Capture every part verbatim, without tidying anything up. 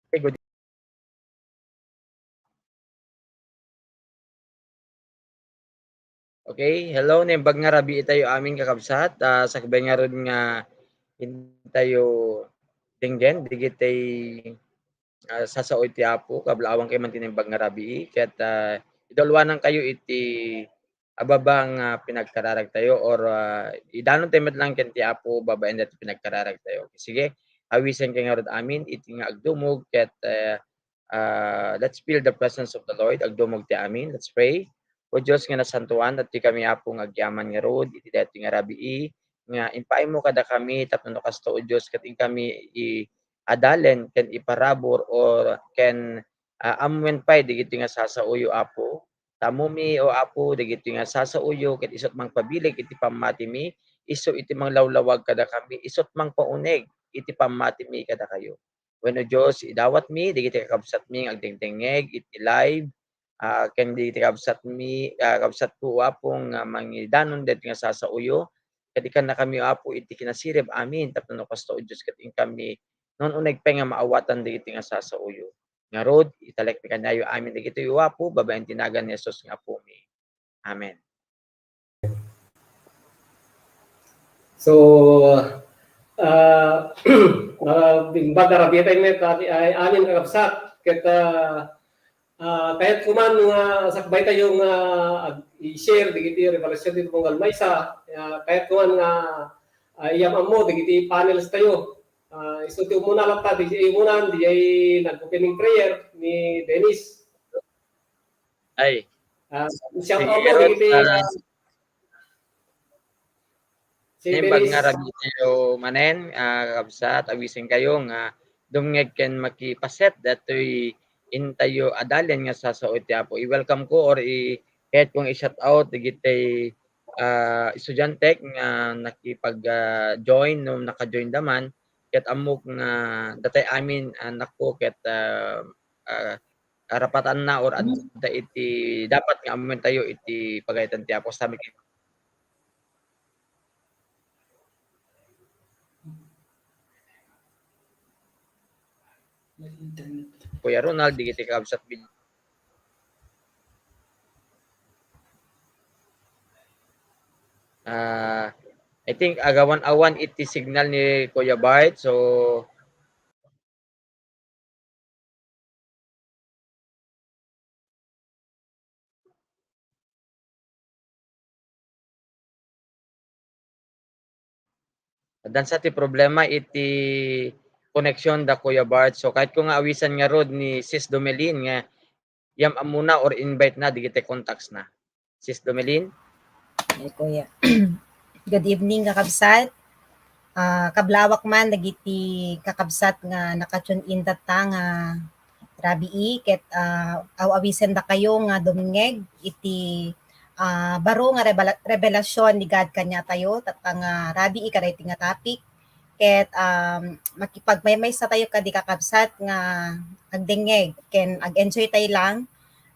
Okay, good. Okay, hello, naimbag nga rabii tayo amin, kakabsat. Ah, sakbay ngarud nga intayo denggen, digitay, ah, sasaoy ti Apo, kablaawan kayo man ti naimbag nga rabii. Ket, ah, idulwanan kayo iti ababa nga pinagkararag tayo, or, ah, idanon tayo met lang ken ti Apo babaen dati pinagkararag tayo. Sige, awisen kayo ngarud amin iti nga agdumog ket, ah, ah, let's feel the presence of the Lord. Agdumog ti amin. Let's pray. O Dios nga nasantoan, adtoy kami, Apo, nga agyaman ngarud iti daytoy nga rabii, nga impaaymo kadakami tapno no kasta, O Dios, ket inkami i-, adalen ken iparabur, or ken, ah, ammuen pay digiti nga sasaoyo, Apo. Ta ammomi, O Apo, dagiti nga sasaoyo ket isut' mangpabilig iti pammatimi, isu iti manglawlawag kadakami, isut' mangpauneg iti pammatimi kadakayo. Wenno Dios, idawatmi dagiti kakabsatmi nga agdengdengngeg iti live, ah, ken dagiti kabsatmi, ah, kabsatko, O Apo, nga mangidanon dagiti nga sasaoyo. Ket ikkannakami, O Apo, iti kinasirib amin tapno no kasta, O Dios, ket inkami nununeg pay nga maawatan dagiti nga sasaoyo. Ngarud, italekmi kaniayo amin dagitoy, O Apo, babaen ti nagan ni Jesus nga Apomi. Amen. So, ah, ah, naimbag nga rabii tayo met, amin, kakabsat, ket, ah, ah, kayatko man nga sakbay tayo nga ag-, i-share dagiti revelasyon ti tunggal maysa, ah, kayatko man nga, ah, iyam-ammo dagiti panels tayo. Ah, isu ti umuna latta, di jay umunan, di jay nag-opening prayer ni Dennis. Ay. Ah, shout out mo, Rod, dagiti, ah, ah, si naimbag nga rabii tayo manen, ah, kakabsat, awisen kayo nga dumngeg ken makipaset datoy intayo adalen nga sasaoy ti Apo. I-welcome ko or i-, kayat kong i-shout out dagiti, ah, estudiantek nga nakipag-, ah, join no naka-join da man. Ket ammok nga datay amin, ah, nakko ket, ah, ah, karapatanna or adda iti dapat nga ammoentayo iti pagayatan ti Apo. Sami ket Kuya Ronald, digiti kabsat vid-, ah, I think agawan-awan iti signal ni Kuya Bart. So, addan sa ti problema iti connection da Kuya Bart. So, kayat ko nga awisan ngarud ni Sis Domelin nga iyam-ammona or invite na digiti contacts na. Sis Domelin? Ay, Kuya. Good evening, kakabsat. Ah, kablawak man dagiti kakabsat nga naka-tune in tatta nga rabii ket, ah, aw-awisen dakayo nga dumngeg iti, ah, baro nga rebela-, revelasyon ni God kaniatayo tatta nga rabii kadaytoy nga topic. Ket, um, makipagmaymaysa tayo kadi kakabsat nga agdengngeg ken ag-enjoy tayo lang,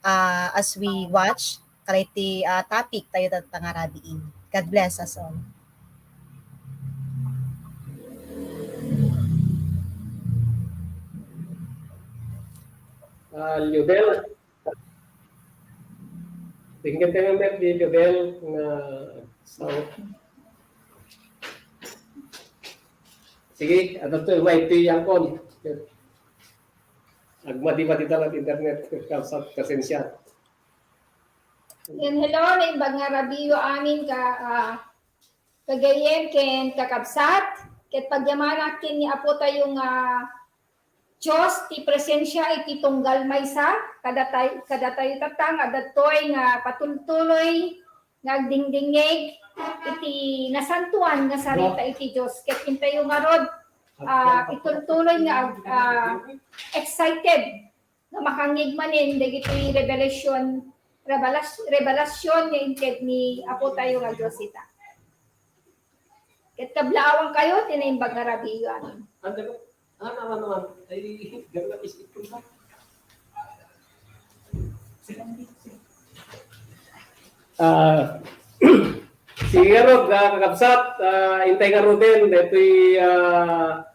ah, as we watch kadaytoy, ah, topic tayo tatta nga rabii. God bless us all. Ah, Liudel. Tingnan tayo, Mer, di Liudel nga sao. Sige, ano to, Y T yang kon. Agmadi-madi ta lang internet, sa pasensya. Yan, hello, naimbag nga rabiyo amin ka, ah, kagayyem ken kakabsat, ket pagyamanak ken ni Apo tayo nga Dios ti presensia iti tunggal maysa, kadatayo, kadatayo tatta nga adda toy nga patultuloy nga agdingdingngeg iti nasantoan nga sarita iti Dios. Ket intayo ngarud, ah, itultuloy nga ag-, ah, excited nga makangngeg manen dagiti revelation, revelas-, revelasyon nga inted ni Apo tayo nga Dios ita. Ket kablaawan kayo ti naimbag nga rabiyo amin. Ano, ano, ano, ano? Ay, ganda is ito ba? Ah, sige ngarud, ah, kakabsat, ah, intay ngaruden, daytoy, ah,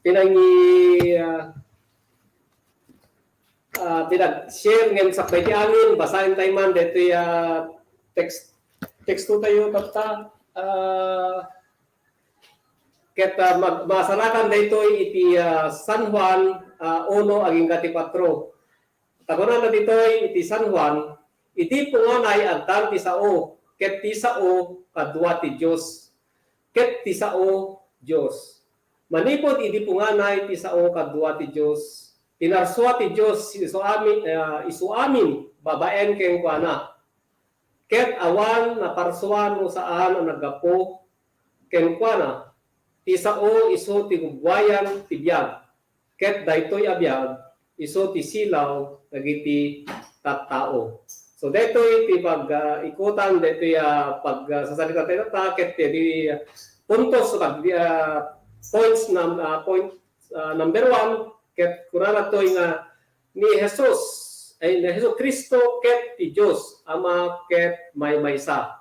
pinangi-, ah, ah, pinag-share ngem sakbay ti amin, basaentayo man daytoy, ah, text, tekstotayo tatta. Ah, ket, ah, mag-, masarakan daytoy iti, ah, San Juan, ah, uno agingga ti kuatro. Ta kunana ditoy iti San Juan, "Idi punganay addan ti sao, ket ti sao kadua ti Dios, ket ti sao Dios." Manipud idi punganay ti sao kadua ti Dios, pinarsua ti Dios isu amin, ah, isu amin babaen kenkuana. Ket awan naparsua no saan a naggapu kenkuana. Ti sao isu ti gugwayan ti biag, ket daytoy a biag isu ti silaw dagiti tattao. So daytoy ti pag, ah, ikutan, daytoy, ah, pag, ah, sasarita tayo ta, ket ti, ah, puntos, pag, ah, points num-, ah, point, ah, number one, ket kunana toy nga ni Jesus, ay, ni Jesu-Cristo ket ti Dios Ama ket maymaysa.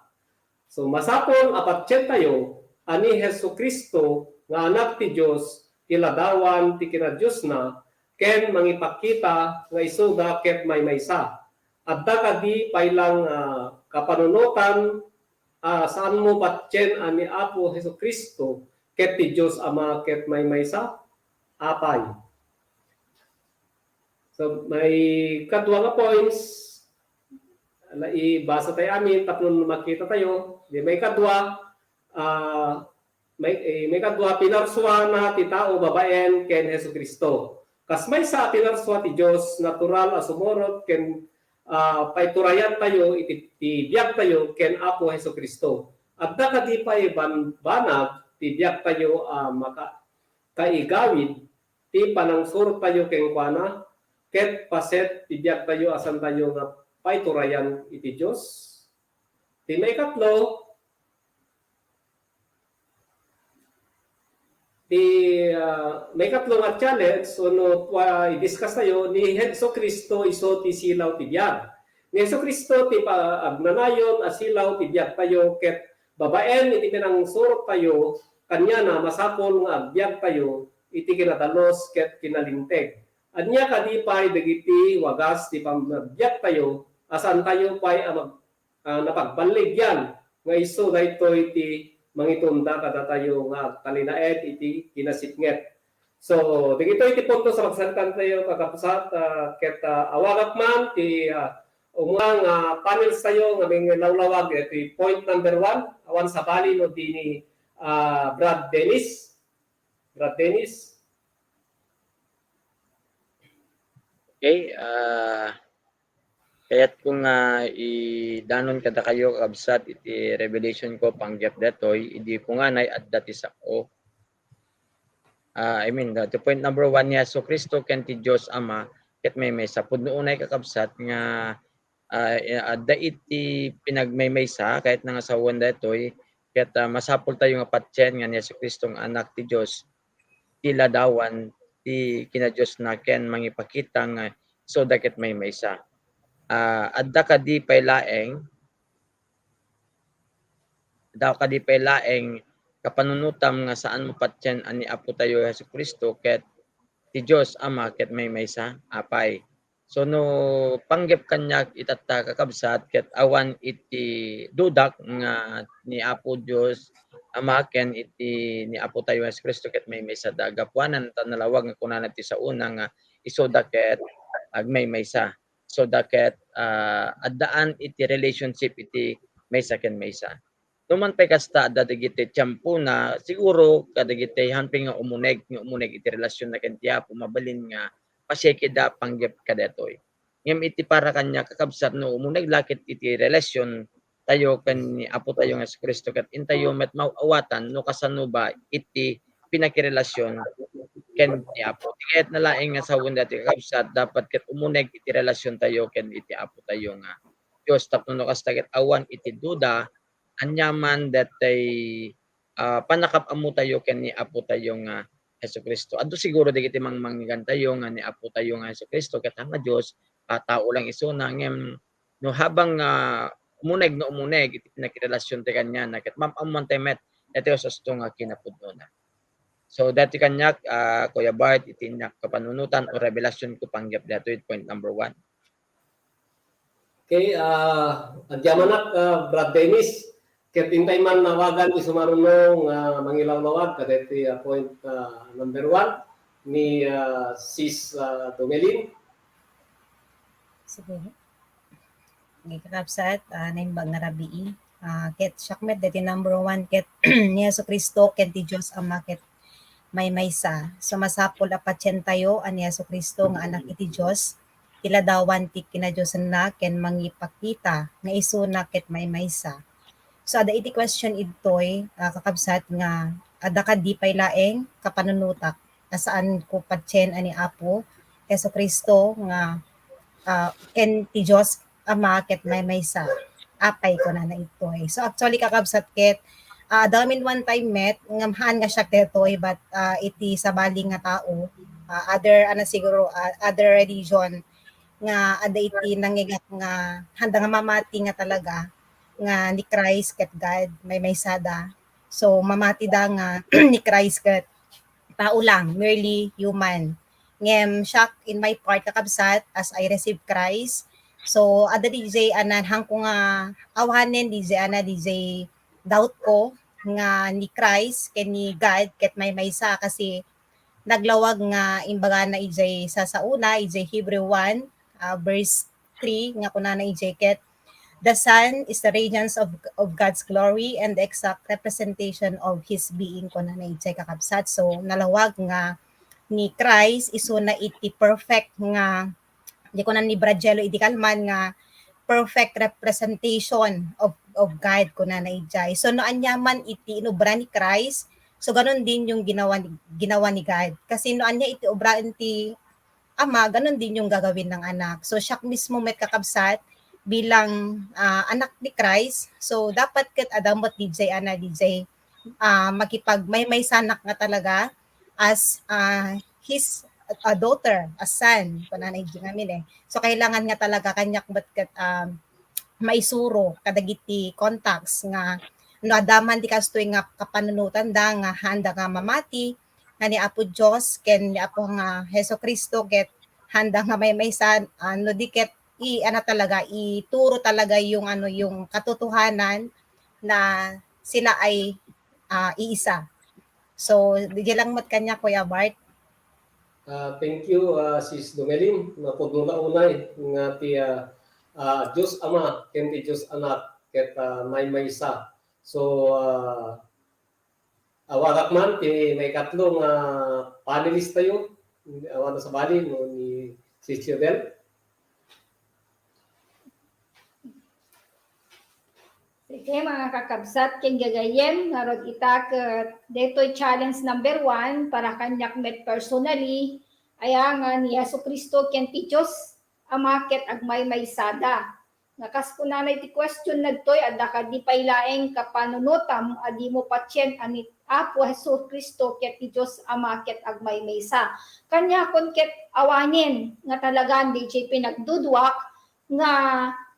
So, masapul a patientayo a ni Jesu-Cristo nga Anak ti Dios ti ladawan ti kinadiosna ken mangipakita nga isuda ket maymaysa. Adda kadi pay lang, ah, kapanunotan a saanmo patien a ni Apo Jesu-Cristo ket ti Dios Ama ket maymaysa? Apay? So, may kadua nga points, ala, ibasa tayo amin tapno makita tayo. Di may kadua, ah, may, eh, may kadua, pinarsuana ti tao babaen ken Jesu-Cristo. Kas maysa a pinarsua ti Dios, natural a sumurot ken, ah, paiturayan tayo iti, ti biag tayo ken Apo Jesu-Cristo. Adda kadi pay ban-, banag ti biag tayo a maka-, kaigawid ti panangsurot tayo kenkuana, ket paset ti biag tayo a saan tayo nga paiturayan iti Dios. Ti maikatlo, ti, ah, maikatlo nga challenge, so no, ah, i-discuss tayo, ni Jesu-Cristo isu ti silaw ti biag. Ni Jesu-Cristo ti pa-, agnanayon a silaw ti biag tayo, ket babaen iti pinangsurot tayo, kaniana masapul nga agbiag tayo iti kinadalus ket kinalinteg. Ania kadi pay dagiti wagas ti pamagbiag tayo a saan tayo pay a mag-, ah, napagballigian nga isu daytoy ti mangitunda kadatayo nga agtalinaed iti kinasipnget. So, dagitoy ti punto sa magsaritan tayo, kakabsat, ah, ket, ah, awagak man ti, ah, umuna nga panels tayo nga manglawlawag iti point number one. Awan sabali no di ni, ah, Brad Dennis. Brad Dennis. Okay, ah, kayatko nga idanon kadakayo, kabsat, iti revelation ko panggep detoy, idi punganay adda ti sao. Ah, I mean, the, the point number one, ni Jesu-Cristo ken ti Dios Ama ket maymaysa. Pudno unay, kakabsat, nga, ah, adda iti pinagmaymaysa, kayatna nga sawen daytoy, ket, ah, masapul tayo nga patien nga ni Jesu-Cristo nga Anak ti Dios, ti ladawan ti kinadiosna ken mangipakita nga isuda ket maymaysa. Ah, adda kadi pay laeng, adda kadi pay laeng kapanunotam nga saanmo patien a ni Apo tayo Jesu-Cristo ket ti Dios Ama ket maymaysa? Apay. So, no panggep kaniak itatta, kakabsat, ket awan iti dudak nga ni Apo Dios Ama ken iti ni Apo tayo Jesu-Cristo ket maymaysada. Gapuanan ta nalawag nga kunana ti saona nga isuda ket agmaymaysa. Isuda ket, ah, addaan iti relationship iti maysa ken maysa. No man pay kasta, adda dagiti tiempona, siguro, kadagiti hapin nga umuneg, nga umuneg iti relasionna ken ti Apo, mabalin nga pasiekida panggep kadaytoy. Ngem iti para kaniak, kakabsat, no umuneg la ket iti relasion tayo ken ni Apo tayo nga Jesu-Cristo, ket intayo met maaw-awatan no kasano ba iti pinakirelasion ken ni Apo. Ti kayatna laeng nga sawen daytoy, kakabsat, dapat ket umuneg iti relasion tayo ken iti Apo tayo nga Dios, tapno no kasta ket awan iti duda, aniaman daytoy, ah, pannakap-ammo tayo ken ni Apo tayo nga Jesu-Cristo. Adda siguro dagiti mangmangnigan tayo nga ni Apo tayo nga Jesu-Cristo ket nga Dios, ah, tao lang isuna, ngem no habang, ah, umuneg nga umuneg iti pinakirelasion ti kaniana, ket maam-ammoan tayo met daytoy sasto nga kinapudnona. So, daytoy kaniak, ah, Kuya Bart, iti inak kapanunotan o revelasyon ko panggep daytoy, point number one. Okay, ah, agyamanak, ah, Brad Dennis, ket intay man awagan ti sumaruno nga mangilawlawag kadaytoy, ah, point, ah, number one ni, ah, Sis, ah, Domelin. Sige. Kakabsat, ah, naimbag nga rabii. Ah, ket siak met daytoy number one, ket ni Jesu-Cristo ken ti Dios Ama ket maymaysa. So, masapul a patientayo a ni Jesu-Cristo nga Anak iti Dios, ti ladawan ti kinadiosenna ken mangipakita nga isuna ket maymaysa. So, adda iti question idtoy, ah, kakabsat, nga adda kadi pay laeng kapanunotak a saanko patien a ni Apo Jesu-Cristo nga, ah, ken ti Dios Ama ket maymaysa. Apay kunana idtoy. So, actually, kakabsat, ket, ah, adda ngamin one time met, ngem haan nga siak daytoy, but, ah, iti sabali nga tao, ah, other, ano, siguro, ah, other religion nga adda iti nangngegak nga haanda nga mamati nga talaga nga ni Christ ket God, maymaysada. So, mamatida nga ni Christ ket tao lang, merely human. Ngem siak, in my part, kakabsat, as I receive Christ, so, adda D J a nanhangko nga awanen, D J, ana, D J, doubt ko nga ni Christ ken ni God ket maymaysa, kasi naglawag nga imbagana idiay sasaona, idiay Hebrew one, ah, verse three, nga kunana idiay ket, "The Son is the radiance of, of God's glory and the exact representation of His being," kunana idiay, kakabsat. So, nalawag nga ni Christ, isuna iti perfect nga, di ko na ni Brad Jello idi kalman nga perfect representation of, of God, kunana idiay. So, no aniaman iti inobra ni Christ, so ganun din yung ginawa ni, ginawa ni God. Kasi no ania iti obra iti Ama, ganun din yung gagawin ng anak. So, siak mismo met, kakabsat, bilang, ah, anak ni Christ, so dapat ket adda met D J, ana, D J, ah, makipagmaymaysanak nga talaga as, ah, his, ah, daughter, as son, kunana idi ngamin eh. So, kailangan nga talaga kaniak met ket, um, maisuro kadagiti contacts nga no adda man di kastoy nga kapanunotanda nga haanda nga mamati, nga ni Apo Dios ken ni Apo nga Jesu-Cristo ket haanda nga maymaysa, ah, no di ket i-, ano talaga, ituro talaga yung, ano, yung katotohanan na sila ay, ah, iisa. So, diay lang met kaniak, Kuya Bart. Ah, thank you, ah, Sis Domelin. Napudno la unay nga ti, ah, ah, Dios Ama ken ti Dios Anak ket, ah, maymaysa. So, ah, awagak man ti maikatlo nga panelist tayo. Awan na sabali no ni Sis Jodel. Sige, mga kakabsat, ken gagayyem, ngarud ita ket daytoy challenge number one para kaniak met personally, aya nga ni Jesu-Cristo ken ti Dios Ama ket agmaymaysada. Nga kas kunana iti question daytoy, adda kadi pay laeng kapanunotam a dimo patien a ni Apo Jesu-Cristo ket ti Dios Ama ket agmaymaysa? Kaniakon ket awanen nga talagan diay pinagduduak nga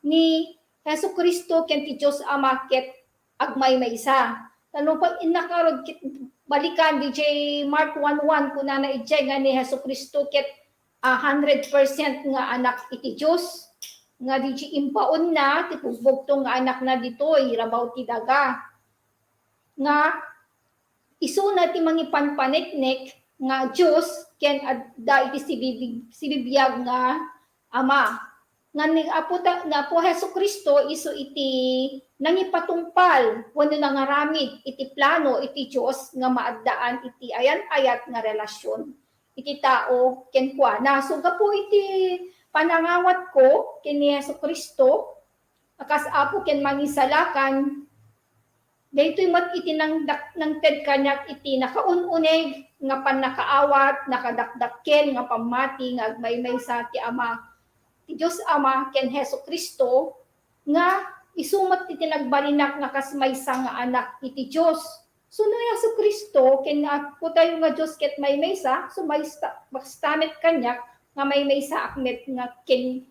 ni Jesu-Cristo ken ti Dios Ama ket agmaymaysa. Ta nupay innak ngarud ket balikan diay Mark one one, kunana idiay nga ni Jesu-Cristo ket, ah, hundred percent nga anak iti Dios, nga diay imbaonna ti bugbugtong nga anakna ditoy rabaw ti daga. Nga isuna ti mangipanpaneknek nga Dios ken adda iti sibibig-, sibibiag nga Ama. Nga ni Apo ta-, nga Apo Jesu-Cristo isu iti nangipatungpal wenno nangaramid iti plano iti Dios nga maaddaan iti ayan-ayat nga relasyon iti tao kenkuana. So, gapu iti panangawatko ken ni Jesu-Cristo, a kas Apo ken Mangisalakan, daytoy met iti nang-, nangted kaniak iti nakaun-uneg nga pannakaawat, nakadakdakkel nga pammati nga agmaymaysa ti Ama, ti Dios Ama ken Jesu-Cristo, nga isu met iti nagbalinak nga kas maysa nga anak iti Dios. So, no Jesu-Cristo ken Apo tayo nga Dios ket maymaysa, so maysa, basta met kaniak nga maymaysaak met nga ken,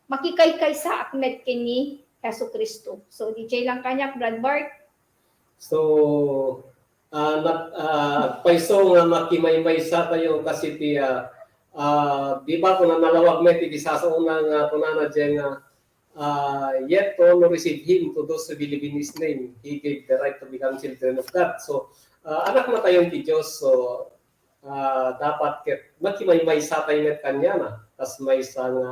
makikaykaysaak met ken ni Jesu-Cristo. So, diay lang kaniak, Brad Bart. So, Ah, nag-, ah, agpayso nga makimaymaysa tayo kasi ti, ah, ah, di ba, kuna nalawag met iti sasaona nga kunana diay nga, ah, "Yet to only receive him to those who believe in his name, he gave the right to become children of God." So, ah, anak na tayo ti Dios. So, ah, dapat ket makimaymaysa tayo met kaniana, kas maysa nga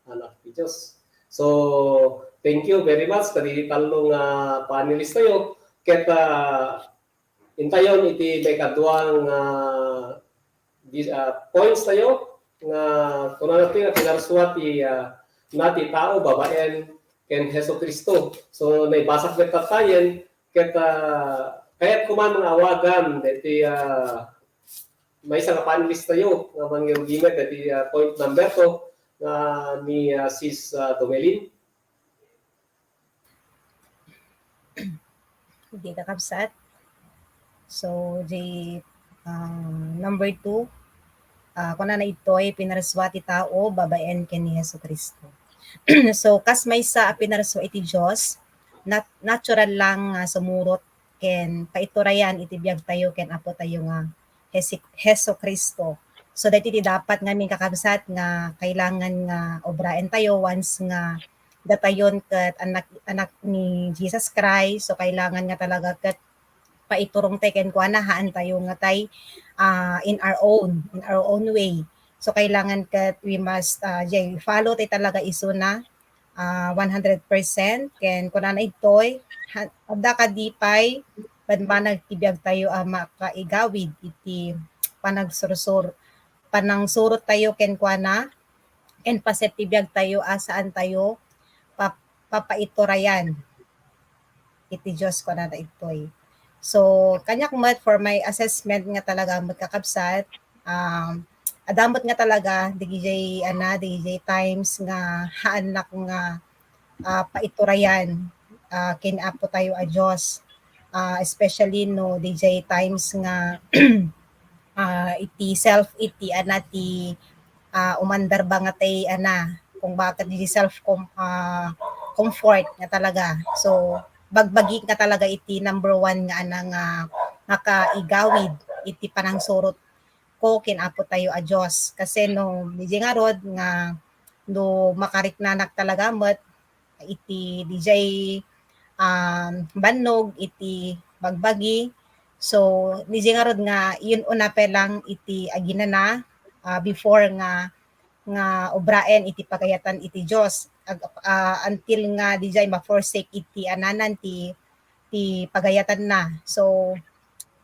anak ti Dios. So, thank you very much kadi tallo nga panelist tayo. Ket, ah, intayon iti maikadua nga di-, ah, points tayo nga kunana ti nga pinarsua ti, ah, na ti tao babaen ken Jesu-Cristo. So, naibasak met tattayen ket, ah, kayat ko man nga awagan deti, ah, maysa nga panelist tayo nga mangirugimet deti, ah, point number two nga ni, ah, Sis, ah, Domelin. Di kakabsat. So, di, ah, number two, ah, kunana itoy, pinarsua ti tao babaen ken ni Jesu-Cristo. So, kas maysa a pinarsua iti Dios, nat-, natural lang nga sumurot ken paiturayan iti biag tayo ken Apo tayo nga Jesi-, Jesu-Cristo. So, daytoy ti dapat ngamin, kakabsat, nga kailangan nga obraen tayo once nga datayon ket anak, anak ni Jesus Christ. So, kailangan nga talaga ket paiturong tay kenkuana, haan tayo nga tay, ah, in our own, in our own way. So, kailangan ket we must, ah, jay, follow tay talaga isuna, ah, one hundred percent. Ken kunana itoy, ha-, adda kadi pay bambanag ti biag tayo a makaigawid iti panagsursur-, panangsurot tayo kenkuana, ken paset ti biag tayo a saan tayo pa-, papaiturayan iti Dios, kunana itoy. So, kaniak met, for my assessment nga talaga met, kakabsat, um, adda met nga talaga, digijay, ana, digijay times nga haannak nga, ah, paiturayan, ah, ken Apo tayo a Dios. Ah, especially no, dijay times nga, ah, iti self, iti, ana, ti, ah, umandar ba nga tay, ana, kung bakit di self com-, ah, comfort nga talaga. So, bagbagi nga talaga iti number one nga, ana, nga makaigawid iti panangsurot ko ken Apo tayo a Dios. Kasi no, dijay ngarud nga no makariknanak talaga met iti dijay, um, bannog iti bagbagi. So, dijay ngarud nga yun una pa lang iti aginana, ah, before nga, nga obraen iti pagayatan iti Dios. Ag-, ah, until nga dijay ma-forsake iti ananan ti, ti pagayatanna. So,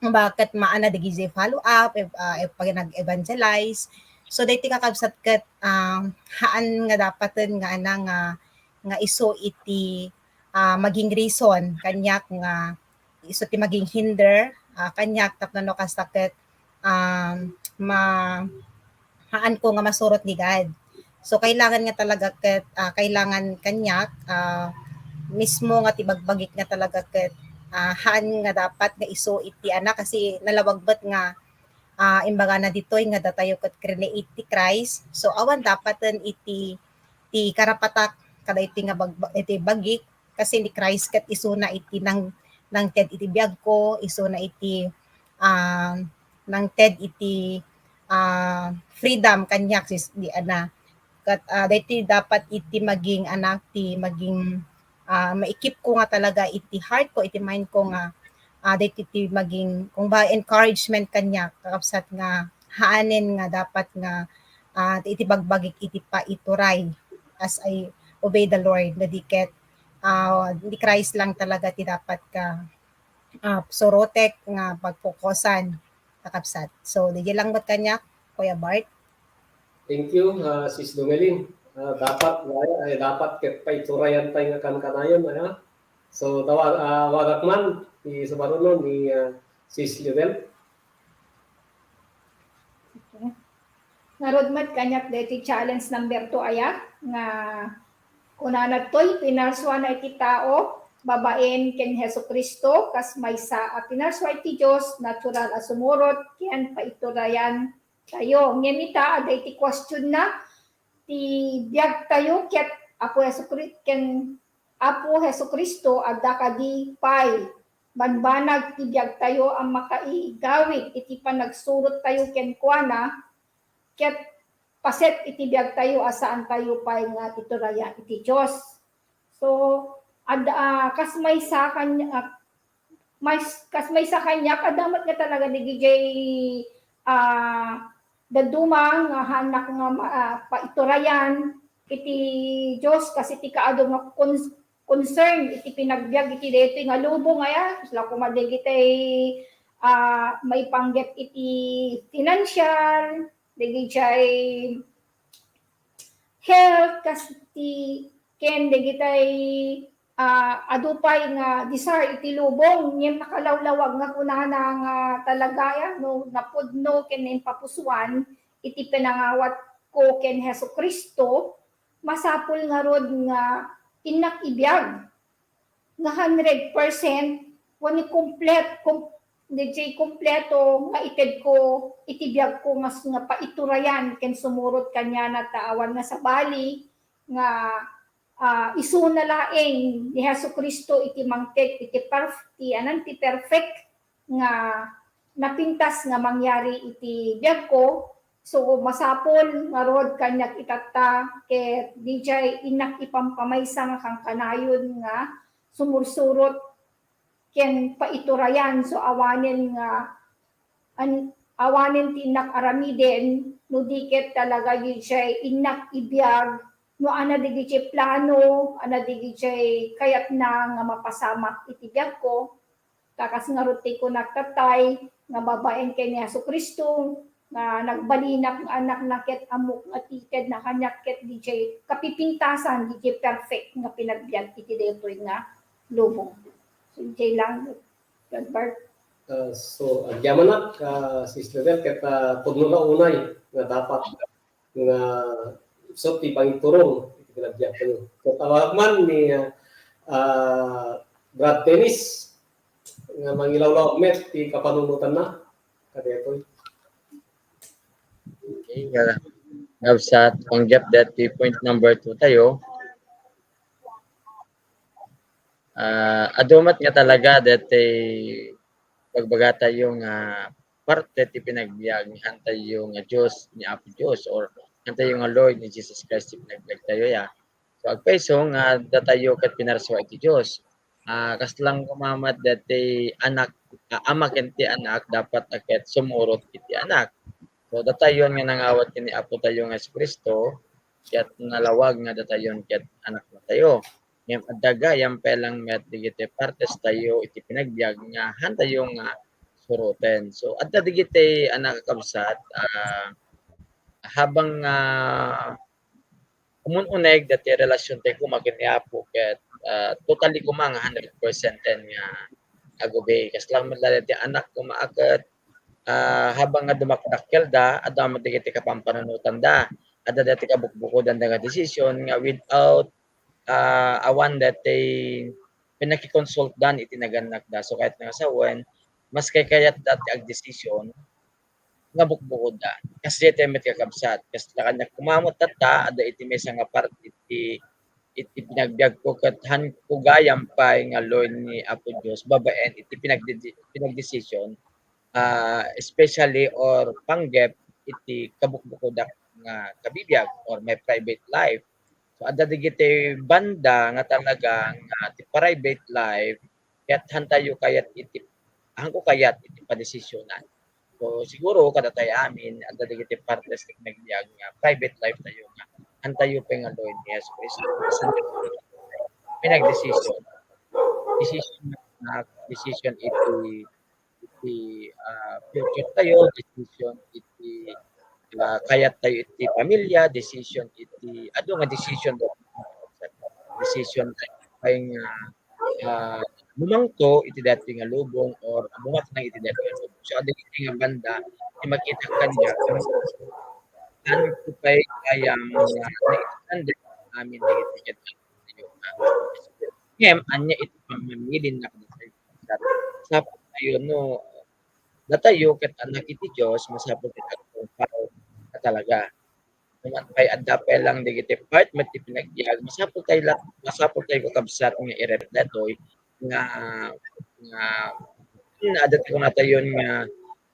bakit maana dagiti follow up, ev-, ah, ev-, pag nag-evangelize. So, daytoy kakabsat ket, ah, haan nga dapaten nga ana nga, nga isu iti, ah, maging reason kaniak nga isu ti maging hinder, ah, kaniak tapno no kasta ket, um, ma-, haanko nga masurot ni God. So, kailangan nga talaga ket, ah, kailangan kaniak, ah, mismo nga ti bagbagik nga talaga ket, ah, haan nga dapat nga isu iti ana kasi nalawag met nga, ah, imbagana ditoy nga datayo ket create ti Christ. So, awan dapaten iti, ti karapatak kadaytoy nga bagba-, iti bagik kasi ni Christ ket isuna iti nang-, nangted iti biagko, isuna iti, ah, nangted iti, ah, freedom kaniak sis-, di ana. Ket, ah, daytoy dapat iti maging anak ti maging, ah, maikipko nga talaga iti heartko, iti mindko nga, ah, daytoy ti maging kung ba encouragement kaniak, kakabsat nga haanen nga dapat nga, ah, iti bagbagik iti paituray as I obey the Lord, no di ket, ah, ni Christ lang talaga ti dapat nga, ah, surotek nga pagfokusan, kakabsat. So, dijay lang met kaniak, Kuya Bart. Thank you, ah, Sis Domelin. Ah, dapat, ay, dapat ket paiturayan tayo nga kankanayon, aya. So, tawa-, ah, awagak man ti sumaruno ni, ah, Sis Lionel. Okay. Ngarud met kaniak daytoy challenge number two, aya, nga kunana toy, pinarsuana iti tao babaen ken Jesu-Cristo, kas maysa a pinarsua iti Dios, natural a sumurot ken paiturayan tayo. Ngem ita, adda iti question na, ti biag tayo ket Apo Jesu-Cri-, ken Apo Jesu-Cristo, adda kadi pay banbanag ti biagtayo a makaigawid iti panagsurottayo kenkuana, ket paset iti biagtayo a saantayo pay nga iturayan iti Dios. So, ad-, ah, kas maysa kaniak, ah, mas-, kas maysa kaniak, adda met nga talaga digidiay, ah, dadduma nga haannak nga ma-, ah, paiturayan iti Dios, kas iti kaadu nga cons-, concern iti pinagbiag iti daytoy nga lubong, aya, kasla koma dagitay, ah, maipanggep iti financial, dagitay health, kas ti, ken dagitay, ah, adu pay nga desire iti lubong, ngem nakalawlawag nga kunana nga talaga, ya, no, napudno ken naimpapusuan iti pinangawatko ken Jesu-Cristo, masapul ngarud nga innak ibiag nga hundred percent wenno komplet-, kom-, diay kompleto nga itedko iti biagko nga s-, nga paiturayan ken sumurot kaniana ta awan nga sabali nga, ah, isuna laeng ni Jesu-Cristo iti mangted iti perf-, ti anan ti perfect nga napintas nga mangyari iti biagko. So, masapul ngarud kaniak itatta ket diay innak ipampamaysa nga kankanayon nga sumursurot ken paiturayan. So, awanen nga an-, awanen ti innak aramiden, no di ket talaga diay innak ibiag, no ania dagiti plano, ania dagiti kayatna nga mapasamak iti biagko. Ta kas ngarud ti kunak tattay, nga babaen ken ni Jesu-Cristo, nga nagbalinak nga anakna ket ammok nga ti itedna kaniak ket diay kapipintasan, diay perfect nga pinagbiag iti daytoy nga lubong. So, diay lang, Brad Bart. Ah, so, agyamanak, ah, Sis Lubel, ket, ah, pudno la unay nga dapat nga so ti pangiturong iti panagbiagtayo. So, tawag man ni, ah, Brad Dennis nga mangilawlaw met ti kapanunotanna kadaytoy. Okay, ah, kabsat, panggep daytoy point number two tayo. Ah, adu met nga talaga daytoy bagbagatayo nga parte ti pinagbiag ni hantayo nga Dios ni Apo Dios, or hantayo nga Lord ni Jesus Christ ti pinagbiagtayo, ya. So, agpayso nga datayo ket pinarsua iti Dios. Ah, kasla koma met daytoy anak, ah, ama ken ti anak, dapat a ket sumurot iti anak. So, datayon nga nangawat ken ni Apo tayo nga Jesu-Cristo, ket nalawag nga datayon ket anakna tayo. Ngem adda gayam pay lang met dagiti partes tayo iti pinagbiag nga hantayo nga suroten. So, adda dagiti anak a kabsat, ah, habang, ah, umun-uneg dati relasyontayo koma ken ni Apo ket, ah, totally koma nga hundred percent nga agubay. Kasla met la dati anak koma a ket, ah, habang nga dumakdakkelda, adda met dagiti kapampanunotan da. Adda dati kabukbukodan da nga decision nga without, ah, awan dati pinakikonsultdan iti nagannak da. So, kayatna nga sawen, mas kaykayat da ti agdesisyon nga bukbukoda. Kas daytoy met kakabsat, kasla kaniak koma met tatta, adda iti maysa nga parte iti, iti pinagbiagko ket hanko gayam pay nga Lord ni Apo Dios babaen iti pinagdedi-, pinagdesisyon, ah, especially or panggep iti kabukbukodak nga kabibiag or my private life. So, adda dagiti banda nga talaga nga ti private life, ket hantayo kayat iti, hanko kayat iti padesisionan. So, siguro, kadatayo amin, adda dagiti partes ti nagbiag nga private life tayo nga hantayo pay nga Lord ni Jesu Cristo. Pinagdesisyon. Decision na, decision iti iti, ah, future tayo, decision iti, ah, kayat tayo iti pamilya, decision iti, adu nga decision, decision tayo pay nga, ah, bumangto iti daytoy nga lubong or bumaknang iti daytoy nga lubong. So, adda iti nga banda, ti makita kaniak, saan ko pay gayam nga naitandem amin dagiti ket ngem ania iti pamamilin na kadatayo? Sapul tayo no datayo ket anak iti Dios, masapul ti agtungpal a talaga. No man pay adda pay lang dagiti part met ti pinagbiag, masapul tayo la-, masapul tayo kakabsat nga irem datoy nga, nga, nga adda ti kunatayon nga,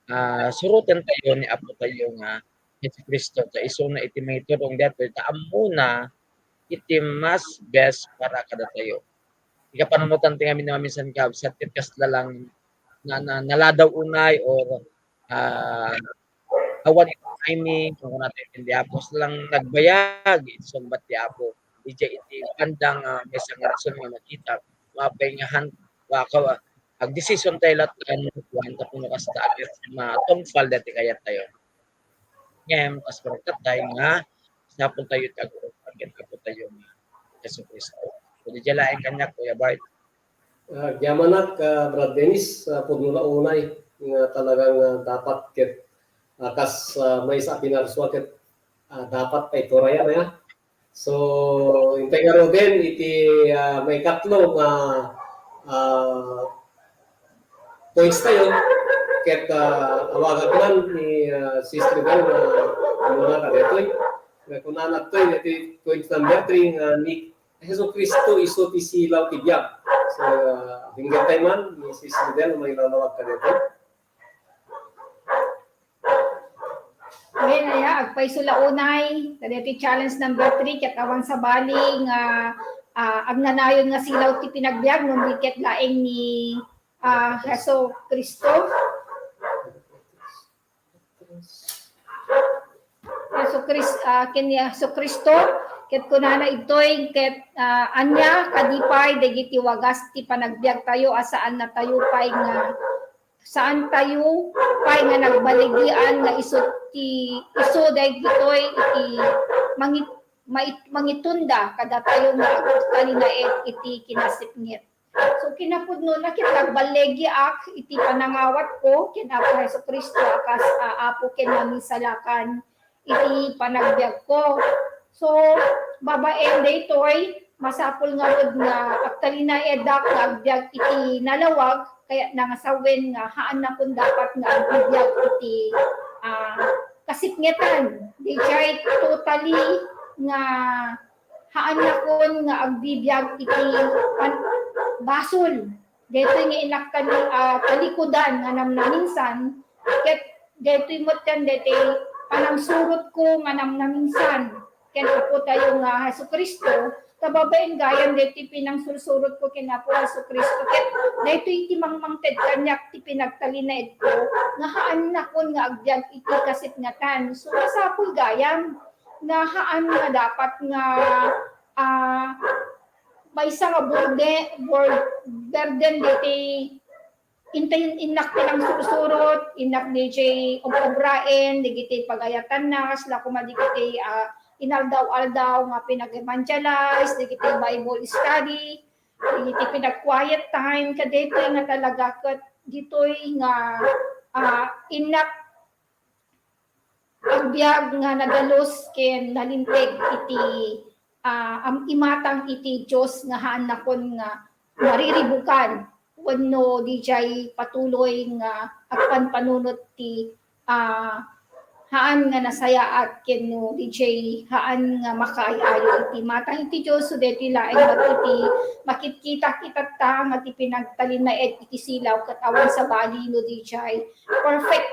ah, surotentayo ni Apotayo nga Jesu-Cristo, ta isuna iti mangiturong daytoy, ta ammona iti mas best para kadatayo. Ikapanunotan ti ngamin nga maminsan, kabsat, ket kasla lang na, na, naladaw unay or, ah, awan iti timing, kung kunatayo ken ni Apo, saan lang nagbayag iti sungbat ti Apo. Idiay iti bandang, ah, maysa nga rason nga makita, mapay nga han-, wa-, ka-, agdesision tayo latta, kuan, tapno kasta, agis matungpal dati kayat tayo. Ngem, kas pagkatay nga, sapul tayo ti agurong ken Apo tayo nga Jesu-Cristo. So, di laeng kaniak, Kuya Bart. Ah, agyamanak, ah, Brad Dennis, ah, pudno la unay nga talagang, ah, dapat ket, ah, kas, ah, maysa a pinarsua ket, ah, dapat paiturayan, ya. So, intay ngaruden iti, ah, maikatlo nga, ah, points tayo, ket, ah, awagak man ni, ah, Sis Level nga ammona kadaytoy. Nga kunana toy, iti point number three nga ni Jesu-Cristo isu ti silaw ti biag. So, ah, dinggen tayo man ni Sis Level nga mangilalawag kadaytoy. Wen, aya, agpayso la unay, kadaytoy challenge number three, ket awan sabali nga, ah, agnanayon nga silaw ti panagbiag, no di ket laeng ni, ah, Jesu-Cristo. Jesu-Cris-, ah, ken ni Jesu-Cristo, ket kunana ditoy, ket, ah, ania, kadi pay dagiti wagas ti panagbiag tayo, a saan natayo pay nga saan tayo pay nga nagbaligian nga isu ti, isu dagitoy iti mangit-, mait-, mangitunda kadatayo nga agtalinaed iti kinasipnget. So, kinapudnona ket nagbaligiak iti panangawatko ken Apo Jesu-Cristo a kas, a, Apo ken Mamisalakan iti panagbiagko. So, babaen daytoy, masapul ngarud nga agtalinaedak nga agbiag iti nalawag, kayatna nga sawen nga haannakon dapat nga agbibiag iti, ah, kasipngetan. Daytoy totally nga haannakon nga agbibiag iti pan-, basol. Daytoy nga innak-, ah, talikudan nga namnaminsan, ket daytoy met ken daytoy panangsurotko nga namnaminsan ken Apo tayo nga Jesu-Cristo, ta babaen gayam daytoy pinangsursurotko ken Apo Jesu-Cristo, ket daytoy ti mangmangted kaniak ti pinagtalinaedko nga haannakon nga agbiag iti kasipngetan. So, masapul gayam nga haan nga dapat nga, ah, maysa nga burde-, bur-, burden daytoy intay, innak pinangsursurot, innak daytoy ob-obraen dagiti pagayatanna, kasla koma dagiti, ah, inaldaw-aldaw nga pinag-evangelize, dagiti Bible study, dagiti pinag-quiet time, kadaytoy nga talaga ket ditoy nga, ah, innak agbiag nga nadalus ken nalinteg iti, ah, am-, imatang iti Dios nga haannakon nga mariribukan wenno dijay patuloy nga agpanpanunot ti, ah, haan nga nasayaat ken no dijay haan nga makaay-ayo iti matang iti Dios. So, daytoy laeng met iti makitkita itatta nga ti pinagtalinaed iti silaw ket awan sabali no dijay perfect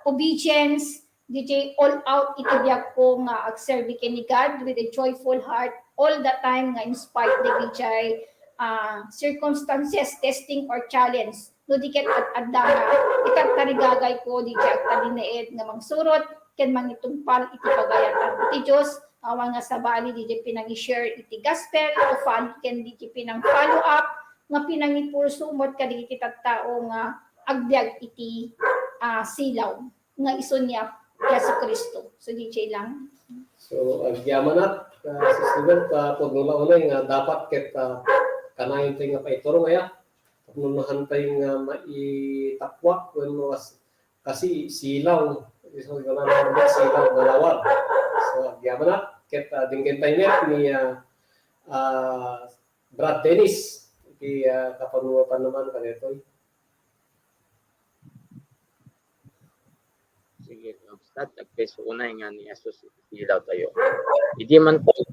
obedience, dijay all out iti biagko nga agserbi ken ni God with a joyful heart all the time nga in spite dagijay, ah, circumstances, testing or challenge. No di ket ad-adda nga ikarkarigagayko dijay agtalinaed nga mangsurot ken mangitungpal iti pagayatan iti Dios, awan nga sabali dijay pinangi-share iti gospel, to follow ken dijay pinang-follow up nga pinangipursu met kadagiti tattao nga agbiag iti, ah, silaw nga isu ni Jesu-Cristo. So, dijay lang. So, agyamanak, ah, Sis Level, ta pudno la unay nga dapat ket, ah, kanayon tayo nga paiturong aya. Tapno nahan tayo nga maitappuak wenno kas-, kasi silaw. So, ikaw na naman silaw, nalawag. So, agyamanak ket, ah, dinggen tayo met ni, ah, ah, Brad Dennis, iti, ah, kapanunotan naman kadaytoy. Sige, basta agpayso unay nga ni Jesus iti silaw tayo. Idi man tayo,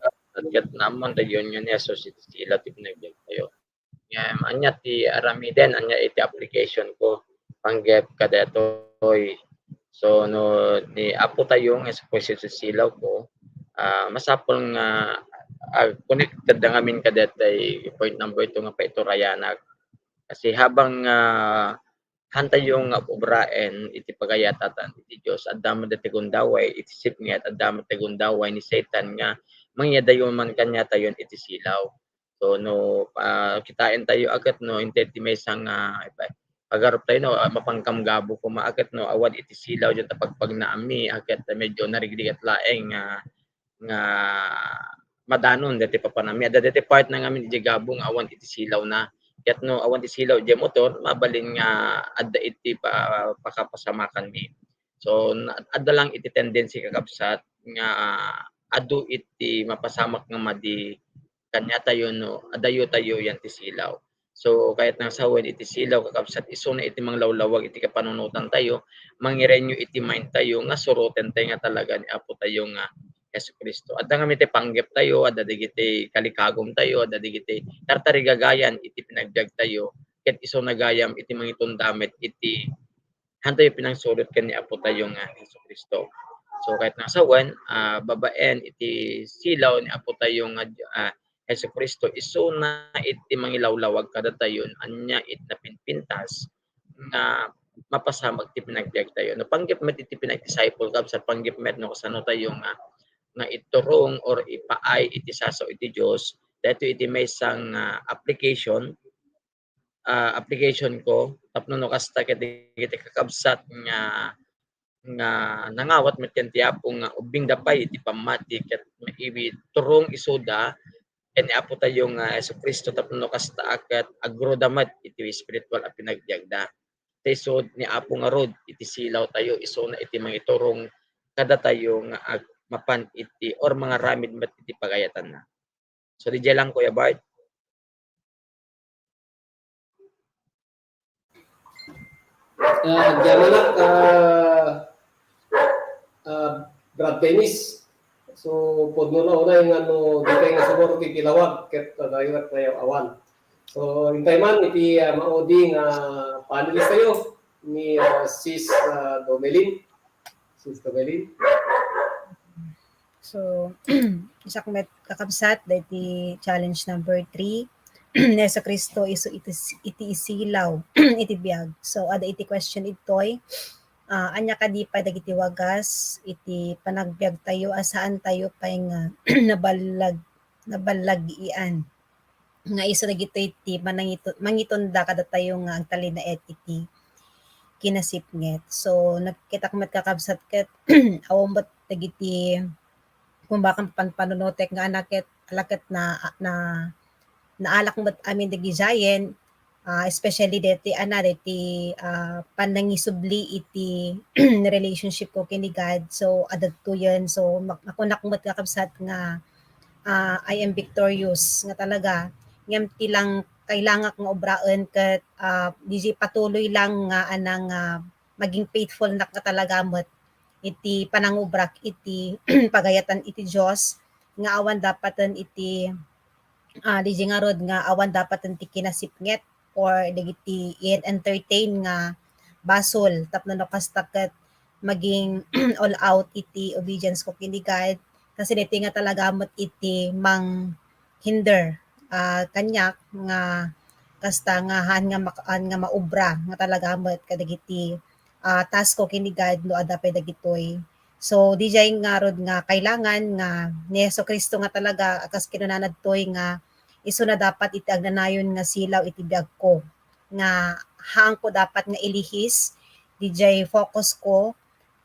ket naammoan tayo nga ni Jesus iti silaw ti panagbiag tayo. ngem ania ti aramiden, ania iti application ko, panggep kadaytoy. So, no ni Apo tayo nga Jesu-Cristo ti silaw ko, ah, masapul nga, ah, connected da ngamin kadaytoy point number two nga paiturayanak. Kasi habang, ah, hantayo nga ubraen iti pagayatan iti Dios, adda met daytoy gundaway iti sipnget, adda met daytoy gundaway ni Satan nga mangyadayo man kaniatayon iti silaw. So, no, ah, kitaentayo a ket no, intay ti maysa nga, ah, pagarup tayo, no, ah, mapankamgabo koma a ket no, awan iti silaw diyan ta pagpagnaanmi, a ket medyo narigrigat laeng nga, nga madanon daytoy papanami. Adda daytoy part na ngamin iti gabo nga awan iti silaw na. Ket no, awan ti silaw iti motor, mabalin nga adda iti pa-, pakapasamakanmi. So, na-, adda lang iti tendency, kakabsat, nga, ah, adu iti mapasamak nga madi kaniatayo no adayo tayo yan ti silaw. So, kayatna nga sawen iti silaw, kakabsat, isuna iti manglawlawag iti kapanunotan tayo, mangirenyo iti mind tayo nga suroten tayo nga talaga ni Apo tayo nga Jesu-Cristo. Adda ngamin ti panggep tayo, adda dagiti kalikagum tayo, adda dagiti tartarigagayan iti pinagbiag tayo, ket isuna gayam iti mangitunda met iti hantayo pinangsurot ken ni Apo tayo nga Jesu-Cristo. So, kayatna nga sawen, ah, babaen iti silaw ni Apo tayo nga, ah, Jesu-Cristo, isuna iti mangilawlawag kadatayo, ania iti napinpintas nga mapasamak ti pinagbiag tayo. No, panggep met iti pinag-disciple, kabsat, panggep met no kasano tayo nga, nga iturong or ipaay iti sasaw iti Dios, daytoy iti maysa nga, ah, application, ah, application ko tapno no kasta ket dagiti kakabsat nga, nga nangawat met ken ti Apo nga ubbingda pay iti pammati ket maiturong isuda ken ni Apo tayo nga Jesu-Cristo tapno no kasta a ket agruda met iti spiritual a pinagbiagda. Ta isu ni Apo ngarud iti silaw tayo, isuna iti mangiturong kadatayo nga ag-, mapan iti or mangaramid met iti pagayatanna. So, didiay lang, Kuya Bart. Ah, diyan na lang, ah, ah, Brad Dennis. So, pudno na unay nga no, di tayo nga sumuro ti kilawag, ket, ah, dayo ket tayo awan. So, intay man iti, ah, maudi nga panelist tayo ni, ah, Sis, ah, Domelin. Sis Domelin. So, isak met kakabsat, daytoy challenge number three. Ni Jesu-Cristo isu iti, iti isilaw iti biag. So, adda iti question ditoy, ah, ania kadi pay dagiti wagas iti panagbiag tayo a saan tayo pay nga naballag-, naballagian nga isu dagitoy ti manangito-, mangitunda kadatayo nga agtalinaed iti kinasipnget. So, nagkitak met kakabsat ket awan met dagiti kumbaga panpanunotek nga anaket, alaket na, na, naalak met amin dagiti giant, ah, especially deti, ana, deti, ah, pannangisubli iti relationship ko ken ni God. So, adda daytoyen. So, mak-, makunak met kakabsat nga, ah, I am victorious nga talaga. Ngem ti lang-, kailangak nga obraen ket, ah, didi patuloy lang nga, ana, nga maging faithful nak nga talaga met iti panangubrak iti pagayatan iti Dios nga awan dapaten iti, ah, didi ngarud nga awan dapaten ti kinasipnget or dagiti i-entertain nga basol tapno no kasta ket maging all out iti obedience ko ken ni God. Kasi daytoy nga talaga met iti manghinder, ah, kaniak nga kasta nga haan nga mak-, haan nga maubra nga talaga met kadagiti, ah, tasko ken ni God no adda pay dagitoy. So, didiay ngarud nga kailangan nga ni Jesu-Cristo nga talaga, kas kinunana ditoy nga isuna dapat iti agnanayon nga silaw iti biagko, nga haanko dapat nga ilihis, didiay focus ko,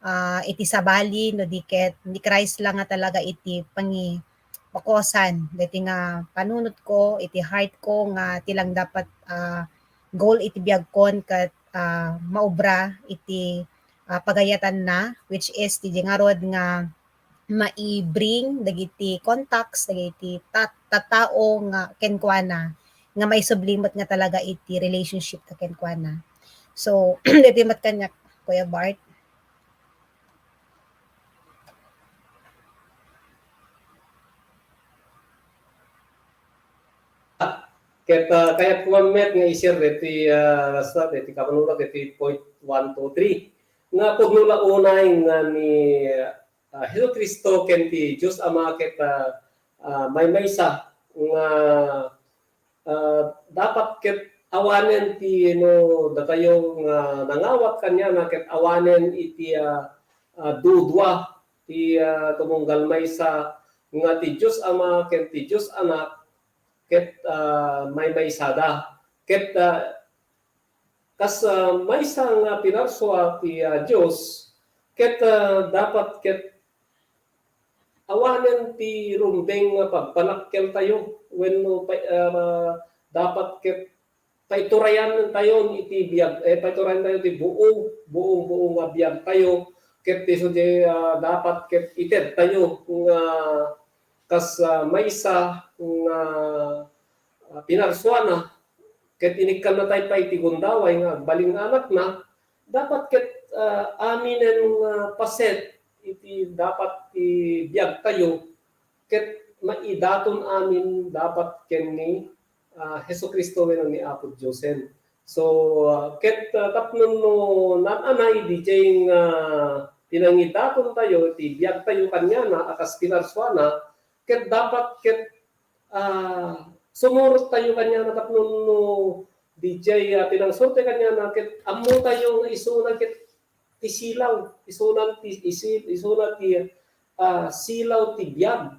ah, iti sabali no di ket ni Christ lang nga talaga iti pangi-, pakosan daytoy nga panunotko, iti heart ko nga ti lang dapat, ah, goal iti biagkon ket, ah, maubra iti, ah, pagayatanna, which is didiay ngarud nga maibring dagiti contacts, dagiti ta-, tattao nga kenkuana, nga maisubli met nga talaga iti relationship ta kenkuana. So, daytoy met kaniak, Kuya Bart. Ket, ah, kayat ko man met nga i-share deti, ah, basta deti kapanulat deti point one, two, three. Nga pudno la unay nga ni, ah, Jesu-Cristo ken ti Dios Ama ket, ah, ah, maymaysa nga, ah, dapat ket awanen ti no datayo nga nangawat kaniana ket awanen iti, ah, ah, dudua ti, ah, tumunggal maysa nga ti Dios Ama ken ti Dios Anak ket, ah, maymaysada. Ket, ah, kas, ah, maysa nga pinarsua ti, ah, Dios, ket, ah, dapat ket awanen ti rumbeng nga pagpanakkeltayo wenno pa-, ah, dapat ket paiturayan tayo iti biag, eh, paiturayan tayo ti buo, buong-buo nga biag tayo, ket isu di, ah, dapat ket ited tayo nga kas, ah, maysa nga, ah, pinarsuana, ket inikkanna tayo pay ti gundaway nga agbalin nga anakna, dapat ket, ah, aminen nga paset iti dapat ti biag tayo, ket maidaton amin dapat ken ni, ah, Jesu-Cristo wenno ni Apo Diosen. So, ah, ket, ah, tapno no naan-anay dijay nga pinangidaton tayo ti biag tayo kaniana a kas pinarsuana, ket dapat ket, ah, sumurot tayo kaniana tapno no dijay, ah, pinangsurot tayo kaniana ket ammo tayo nga isuna ket ti silaw, isuna ti, isi-, isuna ti, ah, silaw ti biag,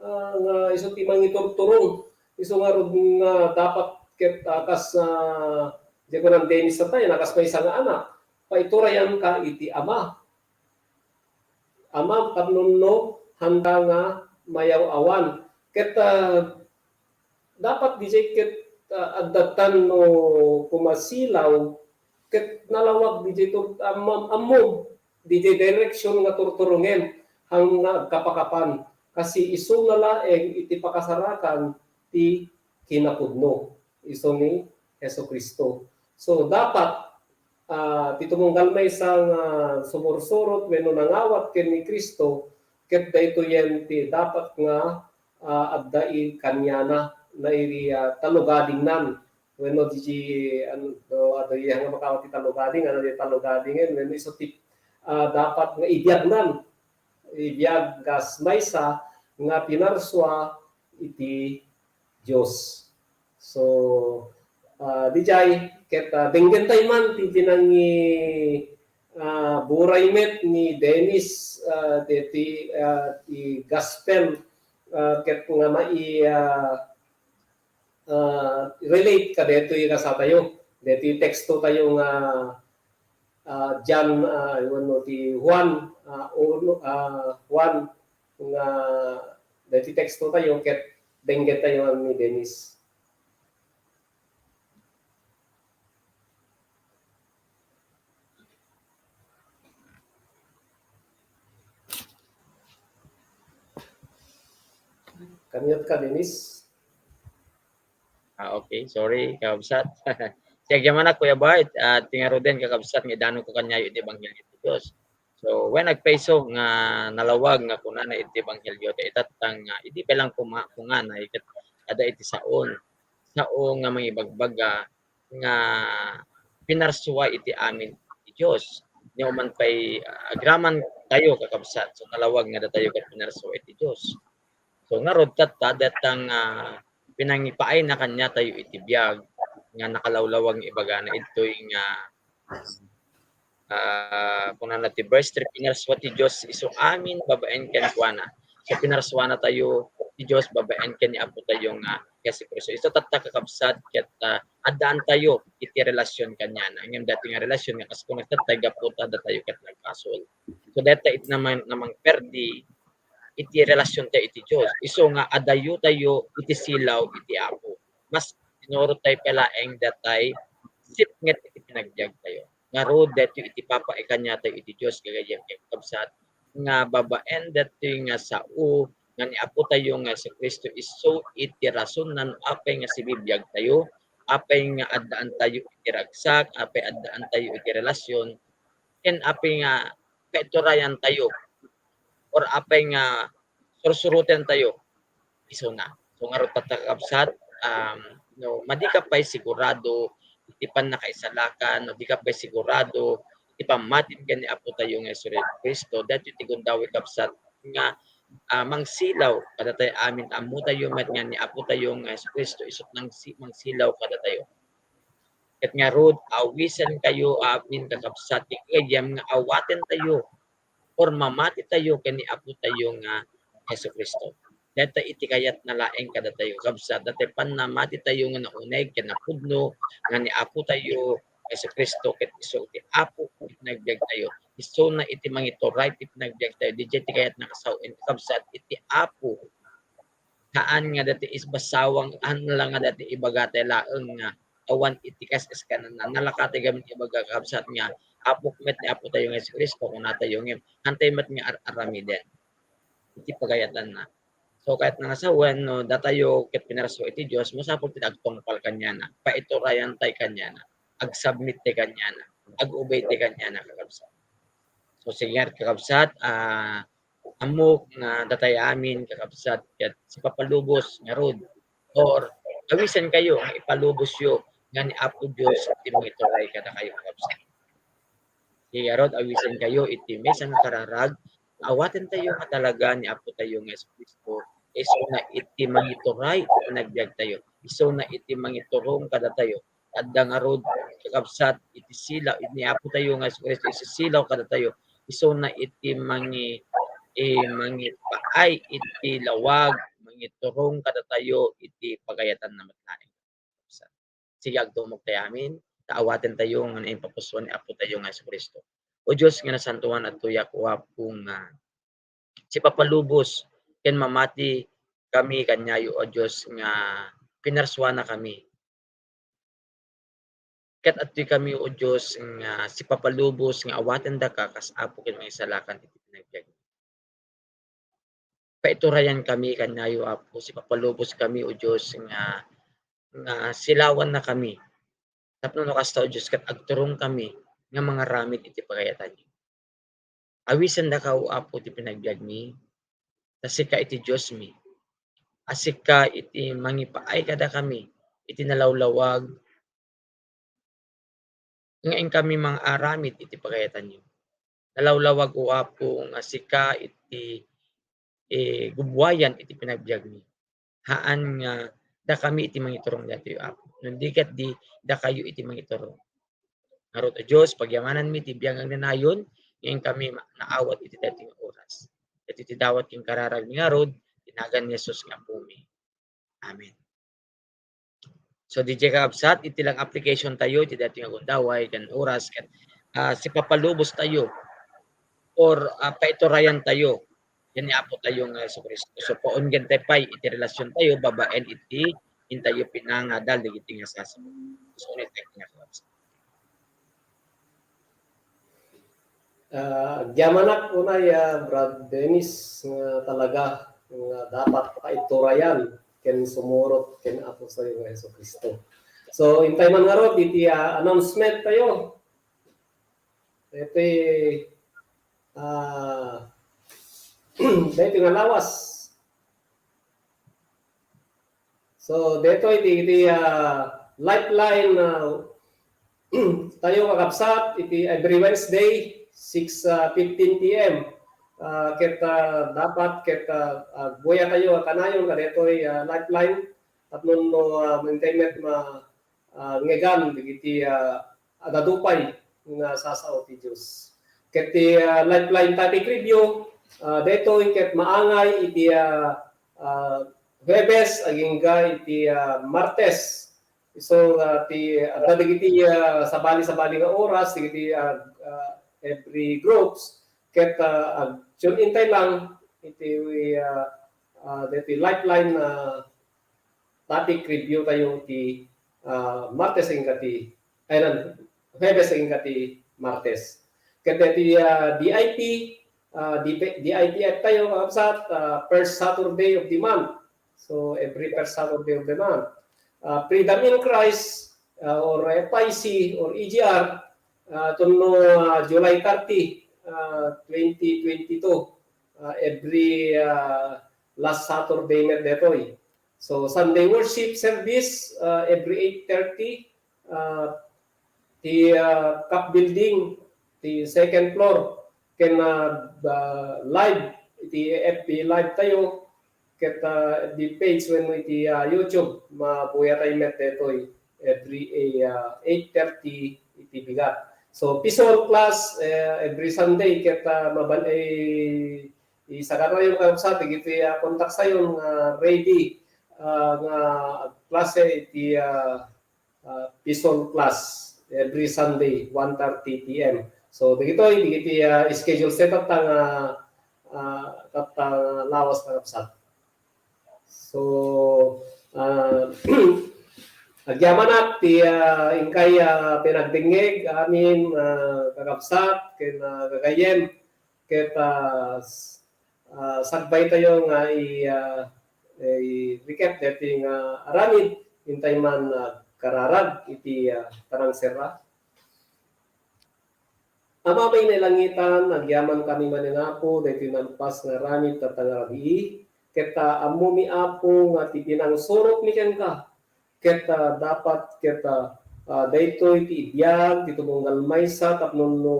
ah, nga isu ti mangiturturong, isu ngarud nga dapat ket, ah, kas, ah, di ko nang Dennis sa tayo, na kas maysa nga anak, paiturayan ka iti ama. Ama, tapno no, handa nga mayaw-awan. Ket, ah, dapat dijay ket, ah, adda tan no kumasilaw, ket nalawag dijay tur-, am-, am-, ammom, dijay direksyon nga turturongem, haan nga agkapakapan. Kasi isuna laeng iti pakasarakan ti kinapudno, isu ni Jesu-Cristo. So, dapat, ah, ti tumunggal maysa nga sumursurot wenno nangawat ken ni Cristo, ket daytoyen ti dapat nga, ah, adda i kaniana, na iri, ah, talugadingnan. Wenno di, di, ano, do, adu, iya nga makawat ti talugading, ano, di talugadingen, wenno isu ti, ah, dapat nga ibiagnan. Ibiag kas maysa nga pinarsua iti Dios. So, ah, dijay, ket, ah, denggen tayo man ti pinangi-, ah, buray met ni Dennis, ah, deti, ah, ti gospel, ah, ket nga mai-, ah, ah, relate kadetoy kasatayo. Deti teksto tayo nga, ah, John, ah, wenno ti Juan, ah, uno, ah, Juan nga deti teksto tayo ket denggen tayo ni Dennis. Kaniyat ka, Dennis? Ah, okay. Sorry, kakabsat. Siya yaman ako, Kuya Bart. Ah, tingaruden, kakabsat, nga idanonko kaniayo iti Ebanghelio ti Dios. So, wen agpayso nga nalawag nga kunana iti Ebanghelio, ta itattang nga, idi pay lang kuma-, kungana, ikat-, ada iti saon. Sao nga mangibagbaga nga pinarsua iti amin ti Dios. Nia man pay, ah, agraman tayo, kakabsat. So, nalawag nga datayo ket pinarsua iti Dios. So, ngarud tatta, datang, ah, pinangipaayna kaniatayo iti biag nga nakalawlawag nga ibagana, idtoy nga, ah, kunana ti verse three, pinarsua ti Dios isu amin babaen kenkuana. So, pinarsuanatayo ti Dios babaen ken ni Apotayo nga Jesu-Cristo. Isu tatta, kakabsat, ket, ah, addaan tayo iti relasyon kaniana. Ngem dati nga relasyon nga kas kunana tatta, gapu ta datayo ket nagbasol. So, detta it namang, namangperdi iti relasyon tayo iti Dios. Isu nga adayo tayo iti silaw iti Apo. Mas sinurot tayo pay laeng datay sipnget iti panagbiag tayo. Ngarud, daytoy iti papaikaniatayo iti Dios, gagayyem ken kabsat, nga babaen daytoy nga sao nga ni Apo tayo nga Jesu-Cristo isu iti rason no apay nga sibibiag tayo, apay nga addaan tayo iti ragsak, apay addaan tayo iti relasyon, ken apay nga kaiturayan tayo, or apay nga sursuroten tayo, isuna. So, ngarud tatta, kakabsat, um, No, madi ka pay sigurado iti pannakaisalakan, no, di ka pay sigurado iti pammatim ken ni Apo tayo nga Jesu-Cristo, daytoy ti gundaway, kabsat, nga, ah, mangsilaw kadatayo amin. Ammo tayo met nga ni Apo tayo nga Jesu-Cristo isut' nangsi-, mangsilaw kadatayo. Ket ngarud, awisen kayo amin, kakabsat, ti gayyem nga awaten tayo or mamati tayo ken ni Apo tayo nga Jesu-Cristo. Dayta iti kayatna laeng kadatayo, kabsat, dayta pannamati tayo nga nauneg ken napudno nga ni Apo tayo Jesu-Cristo ket isu ti Apo iti panagbiag tayo. Isuna iti mangituray ti panagbiag tayo. Didiay ti kayatna kasawen, kabsat, iti Apo. Haan nga dayta is basawang, haan la nga dayta ibaga tayo laeng nga awan iti kas-, kaskananna. Nalaka tayo gamin ibaga, kabsat, nga Apok met ni Apo tayo nga Jesu-Cristo, kuna tayo ngem, haan tayo met nga ar-aramiden iti pagayatanna. So, kayatna nga sawen, no, datayo ket pinarsuak iti Dios, masapul ti agtungpal kaniana, paiturayan tayo kaniana, agsubmit tayo kaniana, ag-obey tayo kaniana, kakabsat. So, sige, kakabsat, ah, ammok nga datayo amin, kakabsat, ket sipapalubos ngarud, or awisen kayo nga ipalubos yo nga ni Apo Dios ti mangituray kadakayo, kakabsat. Sige ngarud, awisen kayo iti maysa nga kararag, awaten tayo nga talaga ni Apo tayo nga Jesu-Cristo, isuna iti mangituray iti panagbiag tayo, isuna iti mangiturong kadatayo. Adda ngarud, kakabsat, iti silaw, ni Apo tayo nga Jesu-Cristo, iti silaw kadatayo, isuna iti mangi-, eh, mangipaay iti lawag, mangiturong kadatayo iti pagayatanna met laeng. Sige, agtumok tayo amin, ta awaten tayo nga naimpapusuan ni Apo tayo nga Jesu-Cristo. O Dios nga nasantoan, adtoyak, O Apo, nga sipapalubos ken mamati kami kaniayo, O Dios, nga pinarsuana kami. Ket adtoy kami, O Dios, nga sipapalubos nga awaten daka kas Apo ken mangisalakan iti panagbiag. Paiturayan kami kaniayo, Apo, sipapalubos kami, O Dios, nga, nga silawanna kami. Tapno no kasta, O Dios, ket agturong kami nga mangaramid iti pagayatanyo. Awisendaka, O Apo, ti panagbiagmi, ta sika iti Diosmi. A sika iti mangipaay kadakami iti nalawlawag nga inkami mangaramid iti pagayatanyo. Nalawlawag, O Apo, nga sika iti, eh, gubuayan iti panagbiagmi. Haan nga dakami iti mangiturong daytoy, Apo. No di ket di dakayo iti mangiturong. Ngarud, O Dios, pagyamananmi ti biag nga agnanayon nga inkami ma-, naawat iti daytoy nga oras. Iti ti dawat ken kararagmi ngarud, ti nagan ni Jesus nga Apomi. Amen. So, didiay, kakabsat, iti lang application tayo iti daytoy nga gundaway ken oras ket, ah, sipapalubos tayo or, ah, paiturayan tayo ken ni Apo tayo nga Jesu-Cristo. So, paunegen tayo pay iti relasyon tayo babaen iti intayo pinangadal dagiti nga sasawen. So, ulit tayo nga, kakabsat. Ah, agyamanak unay, ah, Brad Dennis, nga talaga nga dapat pakaiturayan ken sumurot ken Apo tayo nga Jesu-Cristo. So, intay man ngarud iti, ah, announcement tayo. Iti, ah, daytoy nga lawas. So, daytoy iti, iti, ah, lifeline, ah, tayo, kakabsat, iti every Wednesday, six, ah, fifteen P M. Ah, ket, ah, dapat ket, ah, ah, agbuya tayo kanayon kadaytoy, ah, lifeline. Tapno no, ah, maintay met ma-, ah, ngegan dagiti, ah, adadu pay nga sasao ti Dios. Ket ti, ah, lifeline topic review, ah, daytoy ket maangay iti, ah, ah, Huwebes agingga iti, ah, Martes. So, ah, ti, adda dagiti, ah, sabali-sabali nga oras, dagiti, ah, ah, every groups. Ket, ah, ag-tune in tayo lang iti, ah, ah, daytoy lifeline, ah, topic review tayo ti, ah, Martes agingga ti, ay, nan, Huwebes agingga ti Martes. Ket ti, ah, D I P, ah, D P, D I P F tayo, kakabsat, ah, first Saturday of the month. So, every first Saturday of the month. Ah, Freedom in Christ, ah, or F I C or E G R, ah, tunno, ah, July thirty, ah, twenty twenty-two, ah, every, ah, last Saturday met daytoy. So, Sunday worship service, uh, every eight thirty, uh, ti, uh, CAF building, ti second floor, ken, uh, uh, live, iti F B live tayo, ket, uh, F B page wenno iti, uh, YouTube, mabuya tayo met detoy every, uh, eight thirty iti bigat. So, P S O L class, uh, every Sunday, ket, uh, mabal-, eh, isaganayo kakabsat, dagiti, uh, contact tayo nga ready, uh, nga klase iti, uh, uh, P S O L class every Sunday, one thirty P M. So, dagitoy, dagiti, uh, schedule setup ta nga, uh, kat, uh, lawas kakabsat. So, uh, agyamanak ti, uh, inkay, uh, pinagdingngeg, amin, uh, kakabsat, ken, uh, gagayyem, ket, uh, s-, uh, sagbay tayo nga i, uh, i-recap deti nga aramid, intay man, uh, kararag iti, uh, panangserra. Ama, Amay nailangitan, agyamankami manen, Apo, daytoy nalpas nga aramid tatta nga rabii, ket, ah, ammomi, Apo, nga ti pinangsurotmi kenka, ket, ah, dapat ket, ah, ah, daytoy ti ibiag ti tumunggal maysa tapno no,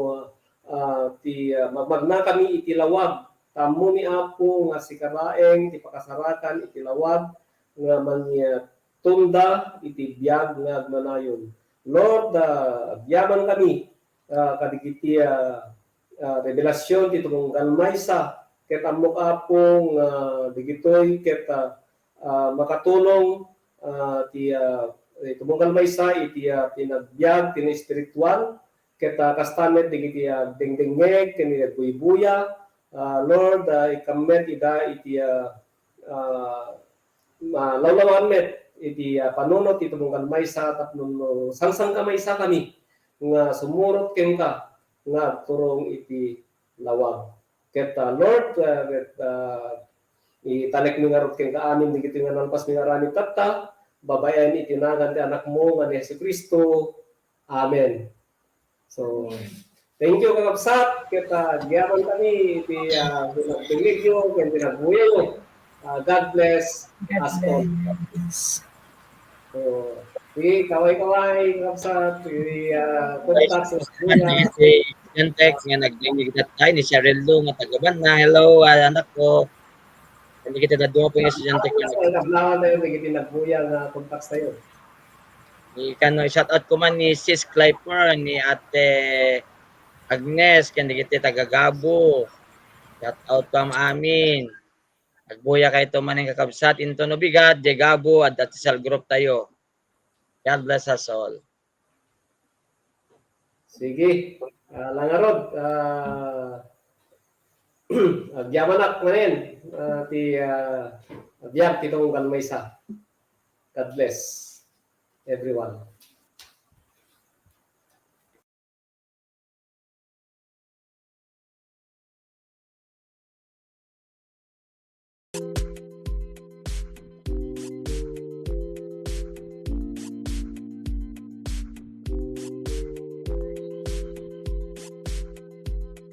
ah, ti, ah, magmagnakami iti lawag. Ta ammomi, Apo, nga sika laeng ti pakasarakan iti lawag nga mangi-, tunda iti biag nga agmanayon. Lord, ah, agyamankami, ah, kadagiti, ah, ah, rebelasion ti tumunggal maysa. Ket ammok, Apo, nga dagitoy ket, ah, ah, makatulong, ah, ti, ah, eh, tumunggal maysa iti, ah, pinagbiag ti espiritual. Ket, ah, kasta met dagiti, ah, dengdengngeg ken agbuybuya, ah, Lord, ah, ikkan met ida iti, ah, ah, malawlawan met iti, ah, panunot ti tumunggal maysa tapno no sangsangkamaysakami nga sumurot kenka nga agturong iti lawag. Ket, ah, Lord, ah, ket, ah, italekmi ngarud kenka amin dagiti nga nalpasmi nga aramid tatta, babaen iti nagan ti Anakmo nga ni Jesu-Cristo. Amen. So, thank you, kakabsat. Ket, ah, agyamankami iti, ah, pinagdengngegyo ken pinagbuyayo. Ah, God bless us all. So, sige, kaway-kaway, kakabsat. Sige, ah, contact sa Iti John Tech nga nagdengngeg tatta, ni Cheryl Lu nga taga Banna. Hello, ah, anak ko. Ken dagiti dadduma pay nga estudiante ken naglawan tayo, dagiti nagbuya nga contact tayo. Ikan, no, shout out ko man ni Sis Clipper, ni Ate Agnes, ken dagiti taga Gabo. Shout out kam amin. Agbuya kayto manen, kakabsat, into no bigat, diay Gabo, adda ti cell group tayo. God bless us all. Sige. Ah, langarod, ah, agyamanak manen, ah, ti, ah, biag ti tumunggal maysa. God bless everyone.